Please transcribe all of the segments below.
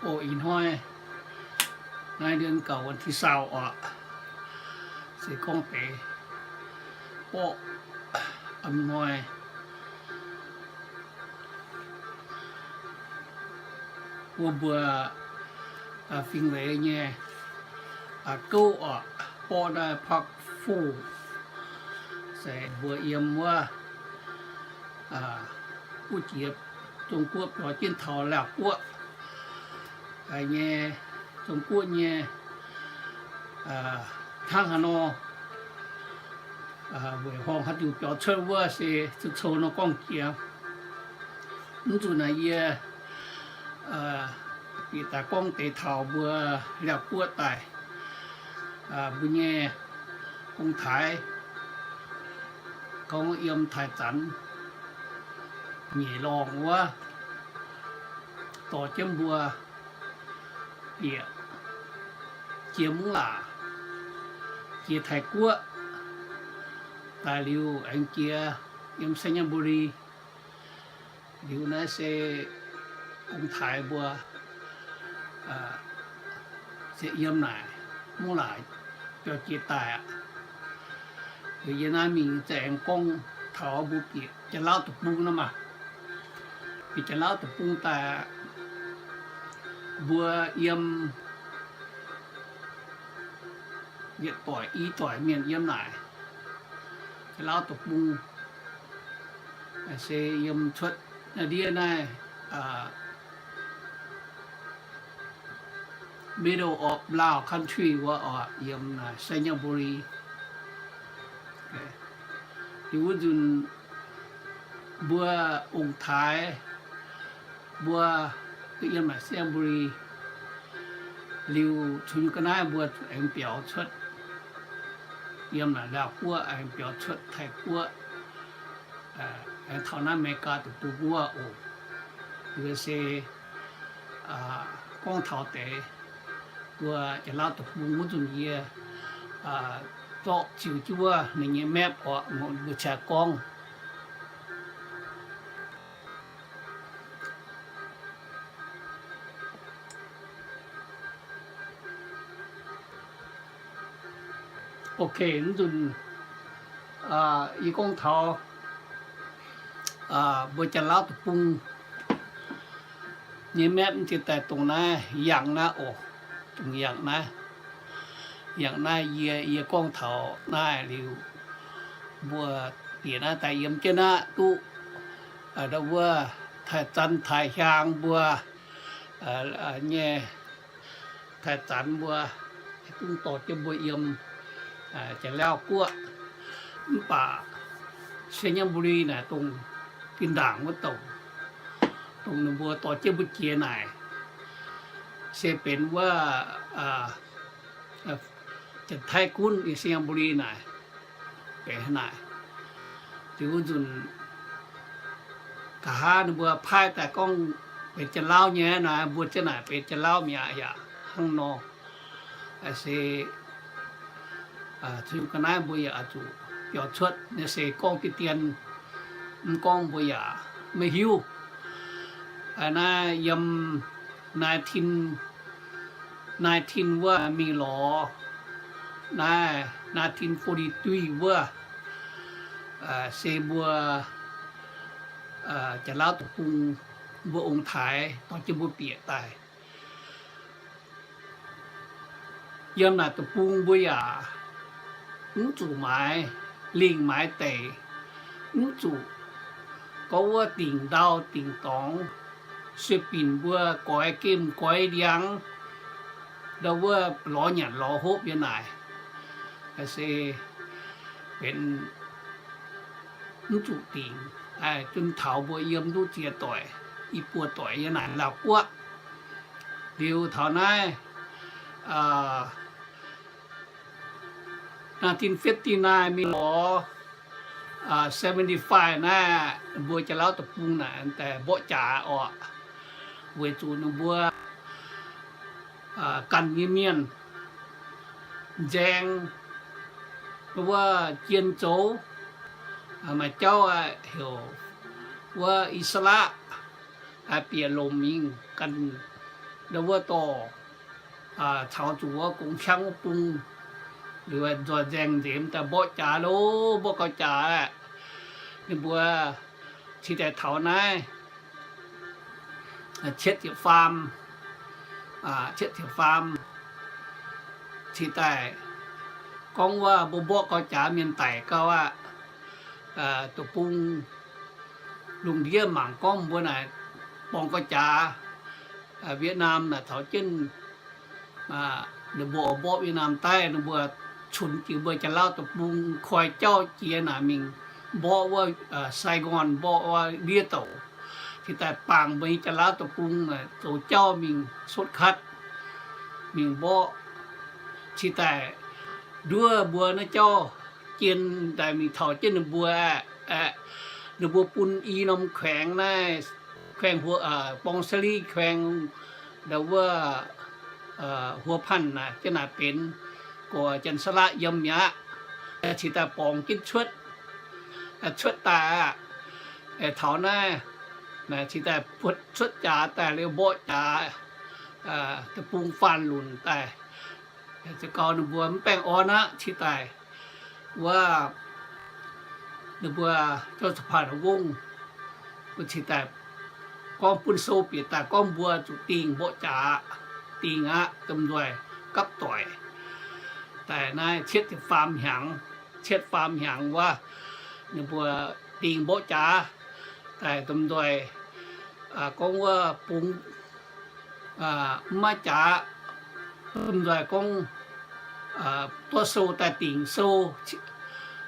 Oc, ih hnoi naaiv เดือนเก้า วันที่ซาว oc, se gorngv deix borqv am hnoi wuov mbuo fingx leiz nyei gouv oc, borqv naaiv pak fu, se mbuo yiem wuov guv jiex Zong Guoqv biaux jienv taux Laauv Guoqv nyei, Zong Guoqv nyei hnangv haaix nor, weic horngh haaix diuc biaux cuotv wuov se cou-cou nor gorngv jiex. Mv zuqc naaic yie bieqc daaih gorngv deix taux mbuo Laauv Guoqv daaih, mbuo nyei ong-taaix gorngv yiem Taiv Zanx nyeic lorngh wuov dorh jienv mbuo bieqc jiex Mungv Laac, jiex Taiv Guoqv daaih liuz aengx jiex yiem Sainyabuli. Liuz naaiv se ong-taaix mbuo se yiem naaic Mungv Laac biaux jiex daaih aqv. Liuz yie naaiv mingh za'gengh gorngv taux mbuo bieqc Janx-Lauv Deic-Bung nor maah. Bieqc Janx-Lauv Deic-Bung daaih, mbuo yiem yietc doic i doic mienh yiem naaic Janx-Lauv Deic-Bung se yiem cuotv ndiev naaiv middle of Lao country wuov oc, yiem Sainyabuli. Liuz wuov nzunc mbuo ong-taaix mbuo yiem naaic Sainyabuli liuz, cunx ga'naaiv mbuo aengx biaux cuotv yiem naaic Laauv Guoqv, aengx biaux cuotv Taiv Guoqv, aengx taux naaiv America Deic-Bung wuov oc. Liuz se gorngv taux deix mbuo Janx-Lauv Deic-Bung wuov nzunc yie zorqv ziux jienv wuov ninh nyei map oc, mbuo qaqv gorngv. Ok, mv nzunc yie gorngv taux mbuo Janx-Lauv Deic-Bung nyei map mv ziex daaih dongh naaiv yangh naaiv oc, dongh yangh naaiv. Yangh naaiv yie, yie gorngv taux naaiv liuz, mbuo bieqc naaiv daaih yiem jienv naaiv duqv ndau wuov Taiv Zanx Taiv Hiaang mbuo nyei Taiv Zanx mbuo, zungv dorh jienv mbuo yiem Janx-Lauv Guoqv. Mv baac Sainyabuli naaic dongh gin ndaangc wuov douc, dongh ninh mbuo dorh jienv mbuo jiex naaic, se benx wuov Janx-Taiv gunv nyei Sainyabuli naaic, benx naaic. Liuz wuov nzunc nqa'haav ninh mbuo paaiv daaih gorngv benx Janx-Lauv nyei naaic, mbuo jienv naaic benx Janx-Lauv mi'aqv yaac hnangv nor. Se zunc ga'naaiv mbuo yaac oix zuqc biaux cuotv nyei se gorngv deix dien, mv gorngv mbuo yaac maiv hiuv. Naaiv yiem nineteen nineteen wuov mingh lorz naaiv nineteen forty-three wuov, se mbuo Janx-Lauv deic-bung mbuo ong-taaix dorh jienv mbuo bieqc daaih. Yiem naaic deic-bung mbuo yaac mv zuqc maaiz lingh maaiz deic, mv zuqc gorngv wuov dingc ndau dingc dorngx, sueih binc mbuo goix gemh goix ndiangx, ndau wuov lorz nyanc lorz hopv yiem naaic, se benx mv zuqc dingc, zunh taux mbuo yiem duqv ziex doic, i buo doic yiem naaic Laauv Guoqv. Liuz taux naaiv nineteen fifty-nine mingh lorz seventy-five naaiv, mbuo Janx-Lauv deic-bung naaic daaih mborqv jaax orqc, weic zuqc ninh mbuo ganh nyei mienh nzaeng wuov jien zoux, maaih jauv heuc wuov อิสระ, bieqc lomc mingh ganh ndau wuov dorh caux zuqc wuov gong qangv wuov bung, liuz nzoih nzaeng nzemx daaih mborqv jaax lo, mborqv gau jaax aqv. Ninh mbuo cingx daaih taux naaiv cietv ziepc faam, cietv ziepc faam cingx daaih gorngv wuov mbuo mborqv gau jaax mienh daic gau aqv. Deic-bung lungh ndiev mangc gorngv mbuo naaic borngz gau jaax, Vietnam naaic taux jienv ninh mbuo oix mborqv Vietnam daaih, ninh mbuo cunx jiex mbuo Janx-Lauv deic-bung koi jauv jiex naaic mingh mborqv wuov Saigon, mborqv wuov ndiev douc, cingx daaih bangc mbuo nyei Janx-Lauv deic-bung zoux jauv mingh sotv katv, mingh mborqv, cingx daaih nduov mbuo naaiv jauv jien daaih mingh taux jienv ninh mbuo aeqv, ninh mbuo bun i norm ແຂວງ naaiv, ແຂວງ Huo, Borng Sali ແຂວງ ndau wuov ຫົວພັນ naaic, jienv naaic benx gorx Janx-Saalaqv yiem mi'aqv. Cingx daaih borngz jienv cuotv, cuotv daaih aqv. Taux naaiv, cingx daaih cuotv jaax daaih liuz mborqv jaax, deic-bung faanh lunc daaih, za'gengh ninh mbuo mv baengh orn aqv. Cingx daaih wuov ninh mbuo Joseph Pah Wong mbuo cingx daaih gorngv bun sou bieqc daaih gorngv mbuo zuqc dingh mborqv jaax, dingh aqv, domh nzoih gapv doic. Daaih naaiv cietv ziepc faam hnyangx, cietv faam hnyangx wuov, ninh mbuo dingh mborqv jaax daaih, domh nzoih gorngv wuov bung mv maaih jaax, domh nzoih gorngv duqv sou daaih dingc sou,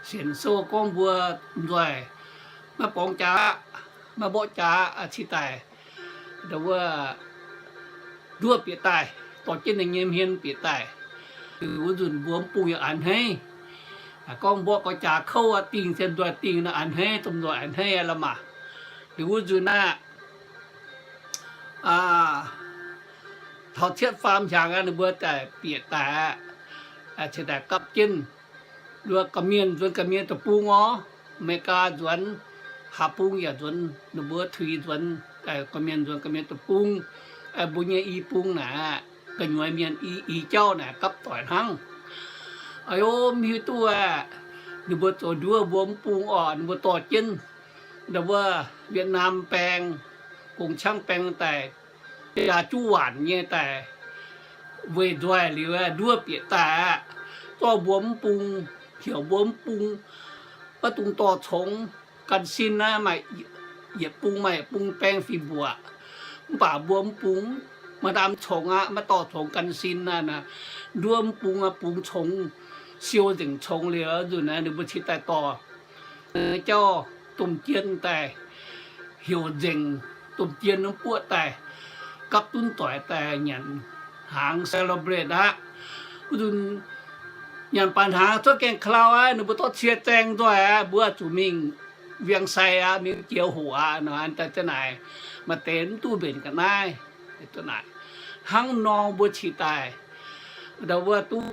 sienx sou gorngv mbuo nzoih maiv borngz jaax, maiv mborqv jaax, cingx daaih ndau wuov nduov bieqc daaih, dorh jienv ninh nyei hmien bieqc daaih. Liuz wuov nzunc mbuo mv bung yaac a'hneiv. Gorngv mborqv gau jaax kouv aqv, dingh se nzoih dingh naaiv a'hneiv, domh nzoih a'hneiv aqv la'maah. Liuz wuov nzunc naaiv taux cietv faam hnyangx aqv, ninh mbuo daaih bieqc daaih aqv, cingx daaih gapv jienv nduov gorqv-mienh nzuonx gorqv-mienh deic-bung orv, Aa^me^li^gaa nzuonx, Haaix bung yaac nzuonx, ninh mbuo tuix nzuonx gorqv-mienh nzuonx gorqv-mienh deic-bung. Mbuo nyei i bung naaic, gu'nyuoz mienh i, i jauv naaic gapv doic hnangv. Aa yo, mv hiuv duqv aeqv, ninh mbuo zoux nduov mbuo mv bung orqc, ninh mbuo dorh jienv ndau wuov Vietnam baeng, gong qangv baeng daaih, jaa juv waanc nyei daaih, weic nzoih liuz nduov bieqc daaih aqv. Zorqv mbuo mv bung, heuc mbuo mv bung maiv dungx dorh congx, gan sin naaiv maaih yietc bung maaih yietc bung baeng fih mbuoqc. Mv baac mbuo mv bung maiv ndaam congx aqv, maiv dorh congx gan sin aqv. Nduov mv bung aqv, bungx congx, siou nzengc congx liuz nzunc naaiv ninh mbuo cingx daaih dorh jauv domh jien daaih, heuc nzengc domh jien wuov buoqv daaih, gapv dunv doic daaih nyanc hnaangx celebrate aqv. Wuov nzunc nyanc baac hnaangx cuotv gaengh ka'lau aqv, ninh mbuo dorh cie zaeng nzoih aqv, mbuo zuqc mingh Vieng Sai aqv, mingh jiex hoqc aqv nor, daaih naaic maaih deix mv duqv mbenc ga'naaiv. Hnangv nor mbuo cingx daaih ndau wuov duqv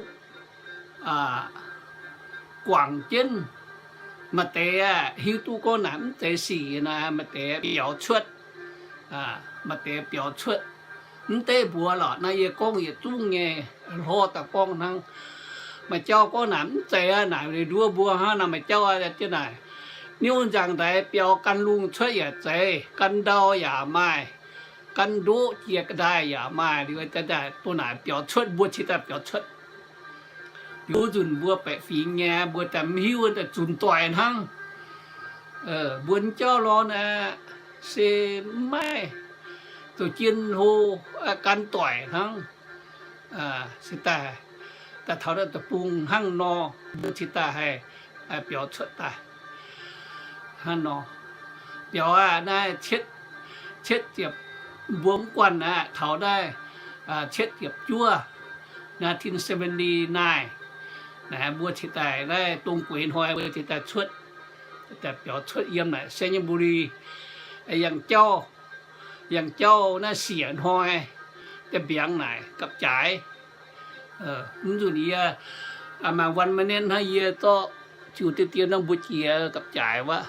guangc jienv. Maaih deix aeqv, hiuv duqv gorngv naaic mv zeiz sic naaic, maaih deix biaux cuotv, maaih deix biaux cuotv. Mv deix mbuox lorqc, naaiv yie gorngv yietc zungv nyei, hlorv daaih gorngv hnangv. Maaih jauv gorngv naaic mv zeiz aqv, naaic nduov mbuo hnangv naaic. Maaih jauv aqv, jienv naaic, niuv nzangc ndaix biaux gan lungh cuotv yaac zeiz, gan ndau yaac maaih, gan ndoqv jiex ga'ndaaih yaac maaih. Liuz daaih doh naaic biaux cuotv, mbuo cingx daaih biaux cuotv. Liuz nzunc mbuo baeqc fingx nyei, mbuo daaih mv hiuv daaih zunc doic hnangv. Mbuo jauv lorz naaic se mv maaih, zoux jien hlo, gan doic hnangv. Se daaih, daaih taux naaiv deic-bung hnangv nor, mbuo cingx daaih haih biaux cuotv daaih. Hnangv nor, biaux aqv, naaiv cietv ziepc, mbuo mv guanh aqv, taux naaiv cietv ziepc juov, nineteen seventy-nine, naaiv mbuo cingx daaih naaiv dongh gueix hnoi mbuo cingx daaih cuotv, daaih biaux cuotv yiem naaic Sainyabuli. Yangh jauv, yangh jauv naaiv siec hnoi, daaih mbiaangx naaic gapv-jaaix. Mv nzunc yie maaih one minute hnangv, yie zorqv ziux deix dien nor mbuo jiex gapv-jaaix wuov.